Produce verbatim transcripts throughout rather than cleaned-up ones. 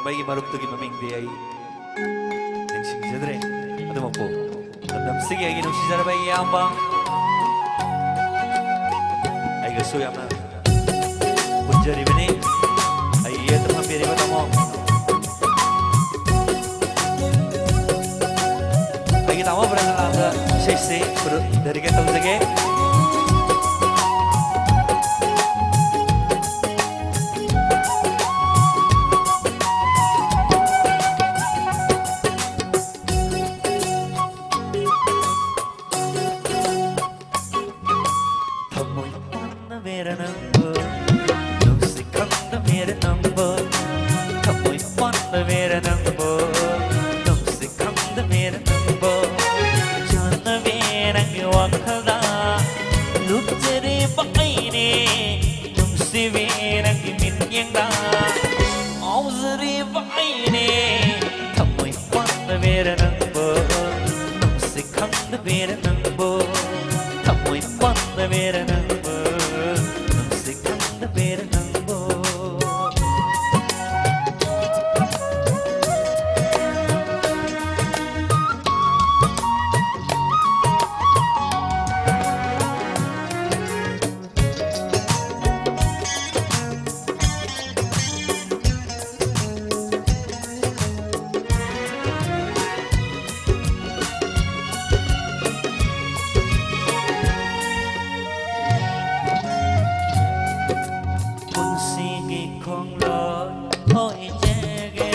ꯃꯩꯒꯤ ꯃꯔꯨꯞꯇꯨꯒꯤ ꯃꯃꯤꯡꯗꯤ ꯑꯩ ꯅꯤꯡꯁꯤꯡꯖꯗ꯭ꯔꯦ꯫ ꯑꯗꯨꯃꯛꯄꯨ ꯂꯝꯗꯝꯁꯤꯒꯤ ꯑꯩꯒꯤ ꯅꯨꯡꯁꯤꯖꯔꯕ ꯑꯩꯒꯤ ꯏꯌꯥꯝꯕ, ꯑꯩꯒꯁꯨ ꯌꯥꯝꯅ ꯄꯨꯟꯖꯔꯤꯕꯅꯤ꯫ ꯑꯩꯒꯤ ꯌꯦꯠꯇ ꯐꯝꯕꯤꯔꯤꯕ ꯇꯥꯃꯣ, ꯑꯩꯒꯤ ꯇꯥꯃꯣ ꯕ꯭ꯔꯦꯟꯗꯥꯗ ꯏꯁꯩꯁꯤ ꯈꯨꯔꯨ-, dedicate ꯇꯧꯖꯒꯦ꯫ ꯊꯃꯣꯏ ꯄꯥꯟꯗꯕꯤꯔ ꯅꯪꯕꯨ, ꯅꯨꯡꯁꯤ ꯈꯪꯗꯕꯤꯔ ꯅꯪꯕꯨ, ꯊꯃꯣꯏ ꯄꯥꯟꯗꯕꯤꯔ ꯅꯪꯕꯨ, ꯅꯨꯡꯁꯤ ꯈꯪꯗꯕꯤꯔ ꯅꯪꯕꯨ, ꯆꯥꯟꯅꯕꯤ ꯅꯪꯒꯤ ꯋꯥꯈꯜꯗ ꯂꯨꯞꯆꯔꯤꯕ ꯑꯩꯅꯦ, ꯅꯨꯡꯁꯤꯕꯤ ꯅꯪꯒꯤ ꯃꯤꯠꯌꯦꯡꯗ ꯉꯥꯎꯖꯔꯤꯕ ꯑꯩꯅꯦ, ꯊꯃꯣꯏ ꯄꯥꯟꯗꯕꯤꯔ ꯅꯪꯕꯨ, ꯅꯨꯡꯁꯤ ꯈꯪꯗꯕꯤꯔ ꯅꯪꯕꯨ, ꯊꯃꯣꯏ ꯄꯥꯟꯗꯕꯤꯔ ꯅꯪꯕꯨ, ꯅꯨꯡꯁꯤ ꯈꯪꯗꯕꯤꯔ ꯅꯪꯕꯨ꯫ ꯄꯨꯟꯁꯤꯒꯤ ꯈꯣꯡꯂꯣꯏ ꯑꯣꯏꯖꯒꯦ꯫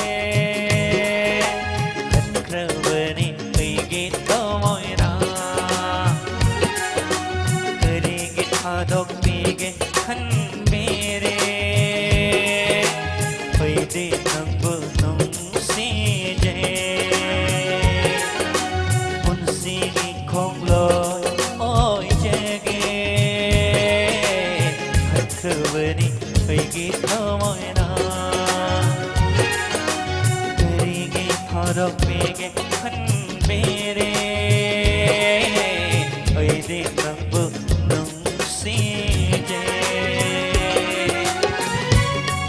ꯈꯟꯈ꯭ꯔꯕꯅꯤ ꯑꯩꯒꯤ ꯊꯃꯣꯏꯅ꯫ ꯀꯔꯤꯒꯤ ꯊꯥꯗꯣꯛꯄꯤꯒꯦ ꯈꯟꯕꯤꯔꯦ꯫ ꯑꯩꯗꯤ ꯅꯪꯕꯨ ꯅꯨꯡꯁꯤꯖꯩ꯫ ꯄꯨꯟꯁꯤꯒꯤ ꯈꯣꯡꯂꯣꯏ ꯑꯣꯏꯖꯒꯦ꯫ ꯈꯠꯈ꯭ꯔꯕꯅꯤ ꯑꯩꯒꯤ ꯊꯃꯣꯏꯅ꯫ ꯀꯔꯤꯒꯤ ꯊꯥꯗꯣꯛꯄꯤꯒꯦ ꯈꯟꯕꯤꯔꯦ꯫ ꯑꯩꯗꯤ ꯅꯪꯕꯨ ꯅꯨꯡꯁꯤꯖꯩ꯫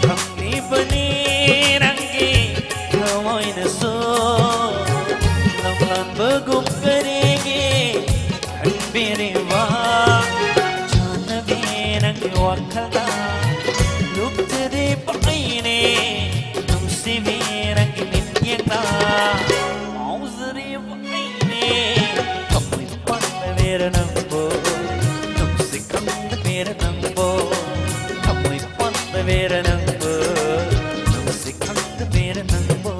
ꯈꯪꯂꯤꯕꯅꯤ ꯅꯪꯒꯤ ꯅꯪꯕꯨ꯫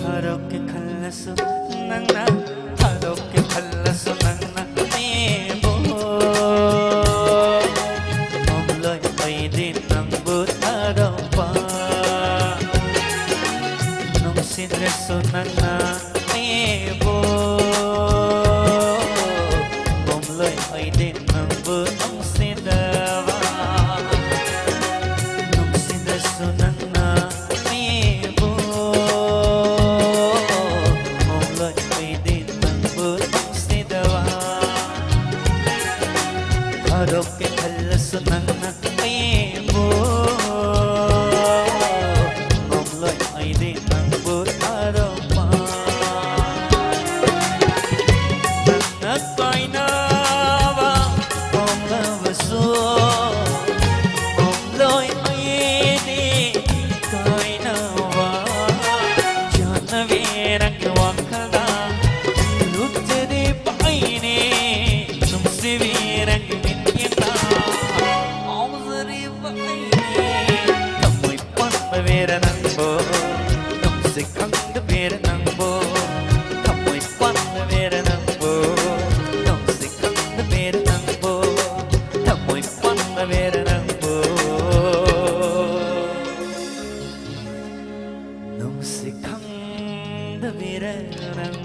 ꯊꯥꯗꯣꯛꯀꯦ ꯈꯜꯂꯁꯨ ꯅꯪꯅ, ꯊꯥꯗꯣꯛꯀꯦ ꯈꯜꯂꯁꯨ ꯅꯪꯅ ꯑꯩꯕꯨ ꯉꯝꯂꯣꯏ ꯑꯩꯗꯤ ꯅꯪꯕꯨ ꯊꯥꯗꯣꯛꯄ꯫ ꯅꯨꯡꯁꯤꯗ꯭ꯔꯁꯨ ꯅꯪꯅ ꯑꯩꯕꯨ ꯉꯝꯂꯣꯏ ꯑꯩꯗꯤ ꯅꯪꯕꯨ ꯅꯨꯡꯁꯤꯗꯕ꯫ ꯅꯨꯡꯁꯤꯗ꯭ꯔꯁꯨ ꯅꯪꯅ ꯑꯩꯕꯨ ꯉꯝꯂꯣꯏ ꯑꯩꯗꯤ ꯅꯪꯕꯨ ꯅꯨꯡꯁꯤꯗꯕ꯫ ꯊꯥꯗꯣꯛꯀꯦ ꯈꯜꯂꯁꯨ ꯅꯪꯅ ꯑꯩꯕꯨ ꯉꯝꯂꯣꯏ ꯑꯩꯗꯤ ꯅꯪꯕꯨ ꯊꯥꯗꯣꯛꯄ꯫ ꯅꯪꯅ ꯀꯥꯏꯅꯕ ꯄꯥꯝꯂꯕꯁꯨ ꯉꯝꯂꯣꯏ ꯑꯩꯗꯤ ꯀꯥꯏꯅꯕ꯫ ꯆꯥꯟꯅꯕꯤ ꯅꯪꯒꯤ ꯋꯥꯈꯜꯗ ꯂꯨꯞꯆꯔꯤꯕ ꯑꯩꯅꯦ, ꯅꯨꯡꯁꯤꯕꯤ ꯅꯪꯒꯤ ꯃꯤꯠꯌꯦꯡꯗ ꯉꯥꯎꯖꯔꯤꯕ ꯑꯩꯅꯦ꯫ ꯊꯃꯣꯏ ꯄꯥꯟꯗꯕꯤꯔ ꯅꯪꯕꯨ, ꯅꯨꯡꯁꯤ ꯈꯪꯗꯕꯤꯔ ꯅꯪꯕꯨ, ꯊꯃꯣꯏ ꯄꯥꯟꯗꯕꯤꯔ ꯅꯪꯕꯨ, ꯅꯨꯡꯁꯤ ꯈꯪꯗꯕꯤꯔ ꯅꯪꯕꯨ, ꯊꯃꯣꯏ ꯄꯥꯟꯗꯕꯤꯔ ꯅꯪꯕꯨ, ꯅꯨꯡꯁꯤ ꯈꯪꯗꯕꯤꯔ ꯅꯪꯕꯨ꯫